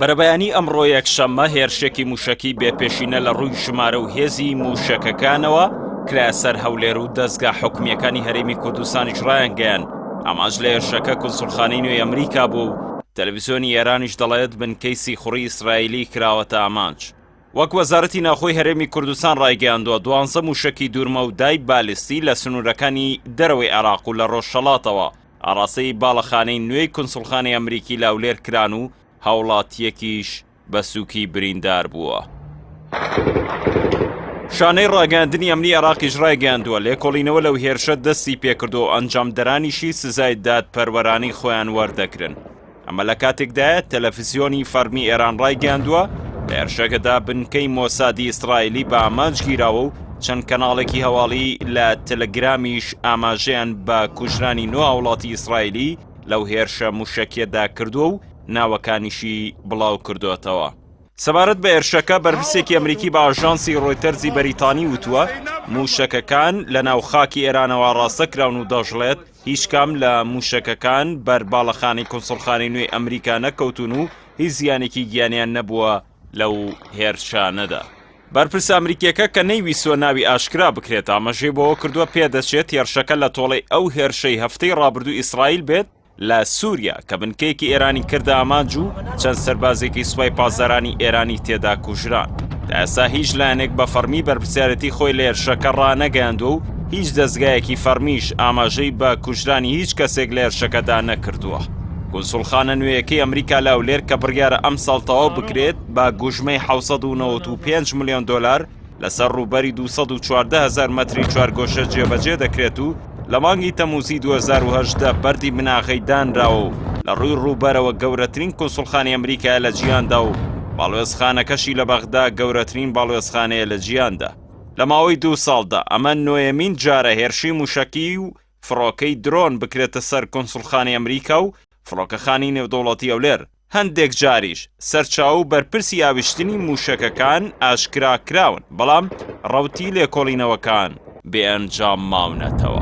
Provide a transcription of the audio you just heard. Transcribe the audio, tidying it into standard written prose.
بەرەبەیانی ئەمڕۆ یەکشەممە هێرشێکی مووشەکی بێ پێشینە لە ڕووی ژمارە و هێزی مووشەکەکانەوە کرایە سەر هەولێر و دەزگا حکومییەکانی هەرێمی کوردستانیش ڕایانگەیاند ئامانج لە هێرشەکە کونسوڵخانەی نوێی ئەمریکا بووە و تەلەڤیزیۆنی ئێرانیش دەڵێت بنکەی سیخوڕی ئیسرائیلی کراوەتە ئامانج. وەک وەزارەتی ناوخۆی هەرێمی کوردستان ڕایگەیاندووە، دوانزە مووشەکی دوورمەودای بالیستی لە سنوورەکانی دەرەوەی عێراق و لە ڕۆژهەڵاتەوە ئاڕاستەی باڵەخانەی نوێی کونسوڵخانەی ئەمریکی لە هەولێر کران و هاوڵاتییەکیش بە سووکی بریندار بووە. شانەی ڕاگەیاندنی ئەمنی عێراقیش ڕایگەیاندووە، لێکۆڵینەوە لەو هێرشە دەستی پێکردووە و ئەنجامدەرانیشی سزای دادپەروەرانەی خۆیان وەردەگرن. ئەمە لە کاتێکدایە تەلەفزیۆنی فەرمی ئێران ڕایگەیاندووە، لە هێرشەکەدا بنکەی مۆسادی ئیسرائیلی بە ئامانج گیراوە و چەند کەناڵێکی هەواڵی لە تەلەگرامیش ئاماژەیان بە کوژرانی نۆ هاوڵاتی ئیسرائیلی لەو هێرشە موشەکیەدا کردووە و ناوەکانیشی بڵاو کردۆتەوە. سەبارەت بە هێرشەکە بەرپرسێکی ئەمریکی بە ئاژانسی ڕۆیتەرزی بەریتانی وتووە، موشەکەکان لە ناو خاکی ئێرانەوە ئاڕاستە کراون و دەشڵێت، هیچ کام لە مووشەکەکان بەر باڵەخانەی کونسوڵخانەی نوێی ئەمریکا نەکەوتوون و هیچ زیانێکی گیانیان نەبووە لەو هێرشانەدا. بەرپرسە ئەمریکییەکە کە نەیویستووە ناوی ئاشکرا بکرێت، ئاماژەی بەوە کردووە، پێدەچێت هێرشەکە لە تۆڵەی ئەو هێرشەی هەفتەی ڕابردوو ئیسرائیل بێت لە سووریا کە بنکەیەکی ئێرانی کردە ئامانج و چەند سەربازێکی سوپای پاسدارانی ئێرانی تێدا کوژران. تا ئێستا هیچ لایەنێک بە فەڕمی بەرپرسیارێتی خۆی لە هێرشەکە ڕانەگەیاندووە و هیچ دەزگایەکی فەڕمیش ئاماژەی بە کوژرانی هیچ کەسێک لە هێرشەکەدا نەکردووە. کونسوڵخانە نوێیەکەی ئەمریکا لە هەولێر کە بڕیارە ئەمساڵ تەواو بکرێت بە گوژمەی 795 ملیۆن دۆلار لەسەر ڕووبەری 214 هەزار مەتری چوارگۆشە جێبەجێ دەکرێت و لە مانگی تەمووزی 2018 بەردی بناغەی دانراوە و لە ڕووی ڕووبەرەوە گەورەترین کونسوڵخانەی ئەمریکایە لە جیهاندا و باڵوێزخانەکەشی لە بەغدا گەورەترین باڵوێزخانەیە لە جیهاندا. لە ماوەی دوو ساڵدا ئەمە نۆیەمین جارە هێرشی مووشەکی و فڕۆکەی درۆن بکرێتە سەر کونسوڵخانەی ئەمریکا و فڕۆکەخانی نێودەوڵەتی هەولێر، هەندێک جاریش سەرچاوە و بەرپرسی ئاویشتنی مووشەکەکان ئاشکرا کراون، بەڵام ڕەوتی لێکۆڵینەوەکان بێ ئەنجام ماونەتەوە.